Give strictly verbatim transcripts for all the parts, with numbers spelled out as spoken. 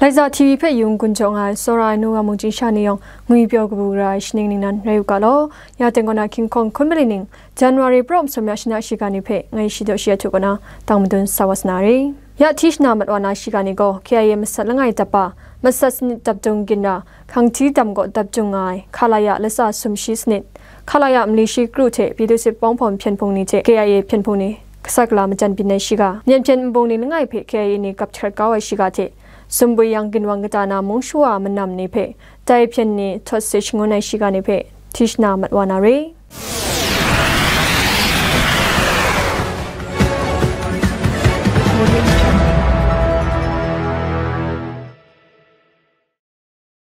Laiza T V hpe yung gun jaw nga ai, tsawra ai nu wa mung chying sha ni yawng ngwi pyaw kabu gara ai shaning ningnan rai u ga law. Ya teng kaw na hkying hkawng hkun mali ning, January pra sum ya shana shiga ni hpe ngai shi daw shi ahtu kaw na tang madun sa wa sa na re. Ya hti shana mat wa na shiga ni gaw, K I A masat langai dap pa, masat sanit dap dung ginra, hkang hti dam gaw dap dung nga ai, Khalaya latsa sum shi sanit, Khalaya mali shi kru hte Pyithu Sit Pawng Hpawm hpyen hpung ni hte K I A hpyen hpung ni kasa kala majan byin ai shiga, Myen hpyen nbung ni langai hpe K I A ni gap jahkrat kau ai shiga hte, Sumbui Yang ginwang kata na mung shawa manam ni hpe dai hpyen ni htawt se shangun ai shiga ni hpe hti shana mat wa na re.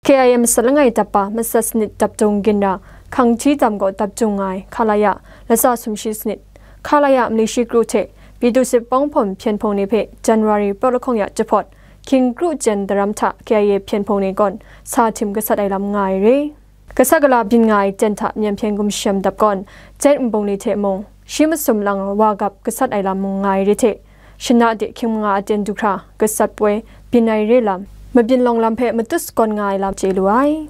K I A masat langai dap pa, masat sanit dap dung ginra, hkang hti dam gaw dap dung nga ai, Khalaya latsa sum shi sanit, Khalaya mali shi kru hte Pyithu Sit Pawng Hpawm hpyen hpung ni hpe January pra lahkawng ya jahpawt, hkying kru jen daram hta K I A hpyen hpung ni gawn sa htim gasat ai lam nga ai re. Kasa kala byin nga ai ten hta Myen hpyen gumshem dap gawn, jet nbung ni hte mung, shi masum lang wa gap gasat ai lam mung nga ai re hte, shana de hkying manga aten du hkra gasat poi byin ai re lam, mabyin lawng lam hpe matut sagawn nga ai lam chye lu ai.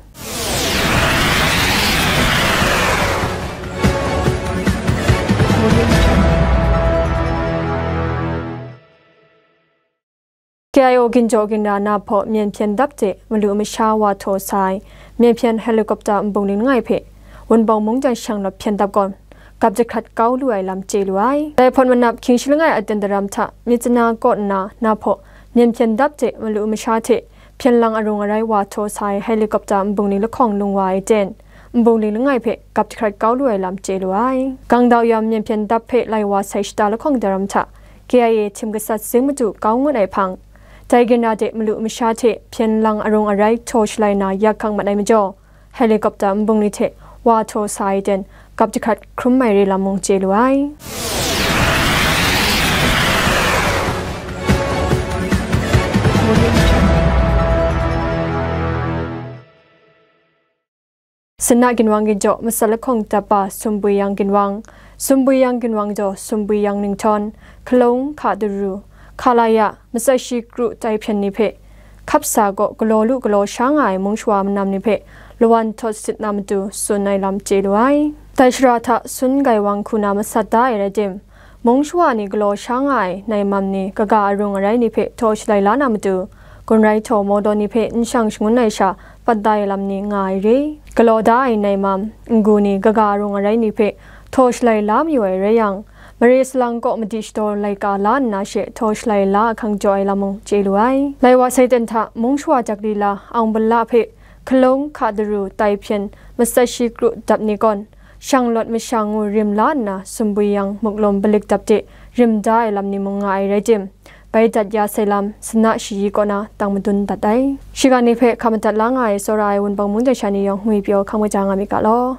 K I O ginjaw ginra na hpaw Myen hpyen dap hte malu masha wa htaw sa ai, Myen hpyen helicopter nbung ling langai hpe Wunpawng mungdan shanglawt hpyen dap gawn, gap jahkrat kau lu ai lam chye lu ai. Dai hpawt manap hkying shi langai aten daram hta Myitkyina kaw nna na hpaw Myen hpyen dap hte malu masha hte hpyen lang arung arai wa htaw sa ai helicopter nbung ling lahkawng lung wa ai ten, nbung ling langai hpe gap jahkrat kau lu ai lam chye lu ai. Gangdau yam Myen hpyen dap hpe lai wa sai shata lahkawng daram hta K I A htim gasat zing madu kau ngut ai hpang, dai ginra de malu masha hte hpyen lang arung arai htaw shalai na yak hkang mat ai majaw, helicopter nbung ni hte wa htaw sa ai ten, gap jahkrat hkrum ai re lam mung chye lu ai. Sanna ginwang ginjaw masat lahkawng dap pa Sumbui Yang ginwang, Sumbui Yang ginwang jaw Sumbui Yang Ninghtawng, Hkalung Hka Daru, Khalaya masat shi kru tai hpyen ni hpe hkap sa gaw galaw lu galaw sha nga ai mung shawa manam ni hpe lawan htawt sit na matu tsun ai lam chye lu ai. Dai shara hta sun gaiwang hku na masat da ai rai tim, mung shawa ni galaw sha nga ai naimam ni kaga arung arai ni hpe htaw shalai la na matu, gun rai htaw mawdaw ni hpe n shang shangun ai sha, pat da ai lam ni nga ai re. Galaw da ai naimam, n-gu ni kaga arung arai ni hpe htaw shalai la mayu ai rai yang, mare salang kaw madi shadaw laika la nna she htaw shalai la ahkang jaw ai lam mung chye lu ai. Lai wa sai ten hta, mung shawa jak lila, Aung Bala hpe Hkalung Hka Daru tai hpyen masat shi kru dap ni gawn, shanglawt mashang ngu rim la nna, Sumbui Yang muklum balik dap de rim da ai lam ni mung nga ai rai tim, bai dat ya sai lam, sanna shayi kaw na tang madun dat ai. Shiga ni hpe hka madat la nga ai tsawra ai Wunpawng mungdan sha ni yawng ngwi pyaw hkam kaja nga myit ga law.